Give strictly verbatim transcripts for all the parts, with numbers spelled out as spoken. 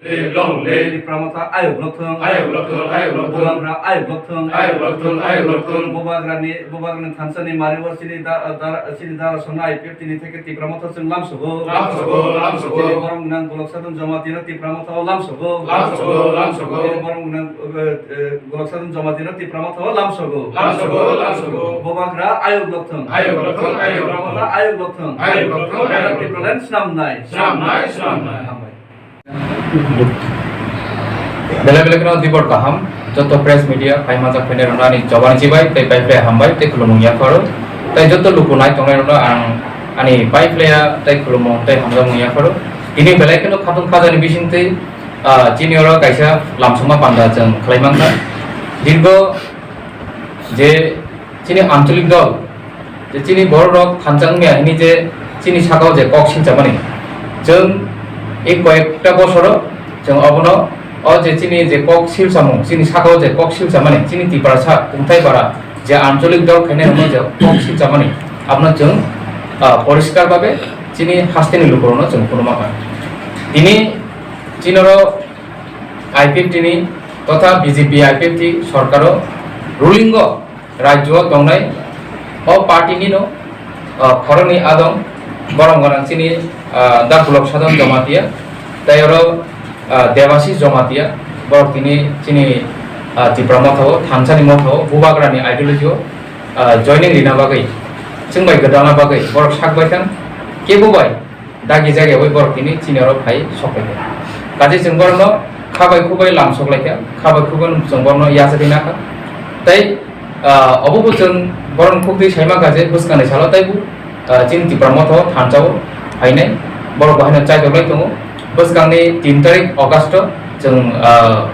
Live long live. Tipra Motha ayuk lokthung. Ayuk lokthung, ayuk lokthung. Bubagra ayuk lokthung. Ayuk lokthung, ayuk lokthung. Bubagrani, Bubagrani thansani mario chini da, da, chini dara songna I P F T ni theke Tipra Motha chwng lamsogo. Lamsogo, lamsogo. Chini borok nang Golok Sadon Jamatia no Tipra Motha o lamsogo. Lamsogo, lamsogo. Chini borok nang, eh, eh, Golok Sadon Jamatia no Tipra Motha o lamsogo. Lamsogo, lamsogo. Bubagra ayuk lokthung. Ayuk lokthung, ayuk lokthung. Tipra Motha ayuk lokthung. Ayuk lokthung, ayuk lokthung. Tipraland snamnai. Snamnai, snamnai. Hambai. Belai belai kheno dibor kaham, joto press media, phaima jak phainai rokno ani jobani chibai, tei pai phlai hambai, tei khulumung yapharo, tei joto luku nai tongnai rokno ang ani pai phlaiya, tei khulumung, tei hamjakmung yapharo. Tini belai kheno khatung khajani bisingtwi, ah, chini oro kaisa lamsongma panda chwng khlai mankha. Dirgo je chini ancholik dol, je chini borok rok thansa wngya hini je chini sakao je kok silchamani, chwng ei koyekta bosoro chwng obono o je chini je kok silchamung, chini sakao je kok silchamani, chini Tiprasa tungthai bara je ancholik dol khainai hwnma je kok silchamani, abono chwng, ah, poriskar babe chini hasteni lukurokno chwng phunukma kha. Tini chinoro I P F T ni totha B J P I P F T sorkaro ruling o rajyo o tongnai o party nino, ah, khoroknwi adong borok gwnang chini, ah, da Golok Sadon Jamatia tei oro, ah, Debashish Jamatia borok tini chini, ah, Tipra Motha o thansani motha o Bubagrani ideology o, ah, joining rina bagwi chwng bai gwdalna bagwi borok sak bai thang kebo bai dagi jagao borok tini chini oro phai sok lai kha. Kaje chwng borokno kha bai khuk bai lam sok lai kha, kha bai khuk bai chwng borokno yachagwi na kha. Tei, ah, obo bo chwng borokno khuk twi sai mankha je bwskangni salo tei bo, ah, chini Tipra Motha o thansa o phainai borok bo haino chaitok lai tongo. Bwskangni tin tarik August o chwng, ah,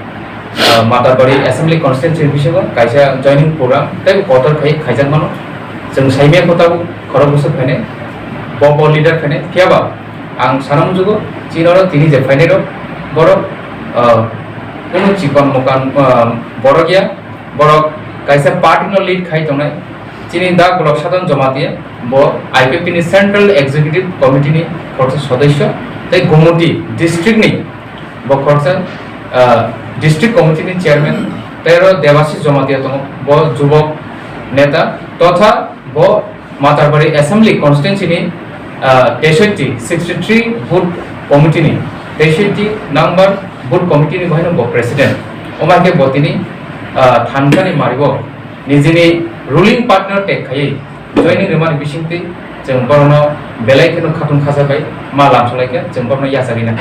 ah, Matarbari Assembly Constituency ni bisingo kaisa joining program tei kotor khai khaijak mano. Chwng saimya kho tabuk khorok bwswk phainai bo bo leader phainai, phiya ba ang sana muchugo chini oro tini je phainai rok borok, ah, kunu chikon mokan, ah, borok ya, borok kaisa party no lead khai tongnai. Chini da Golok Sadon Jamatia bo I P F T ni Central Executive Committee ni khoroksa sodosyo tei Gumoti district ni bo khoroksa, ah, district committee ni chairman, tei oro Debashish Jamatia tongo, bo jubok neta, totha bo Matarbari Assembly Constituency ni, ah, teishotti, sixty three booth committee ni, teishotti number booth committee ni bahaino bo president. Omo hai khe bo tini, ah, thansa ni maribo nijini ruling partner tek khaiwi joining rwmani bisingtwi chwng borokno belai kheno khatung khacha bai ma lamsok lai kha, chwng borokno yachagwi nai.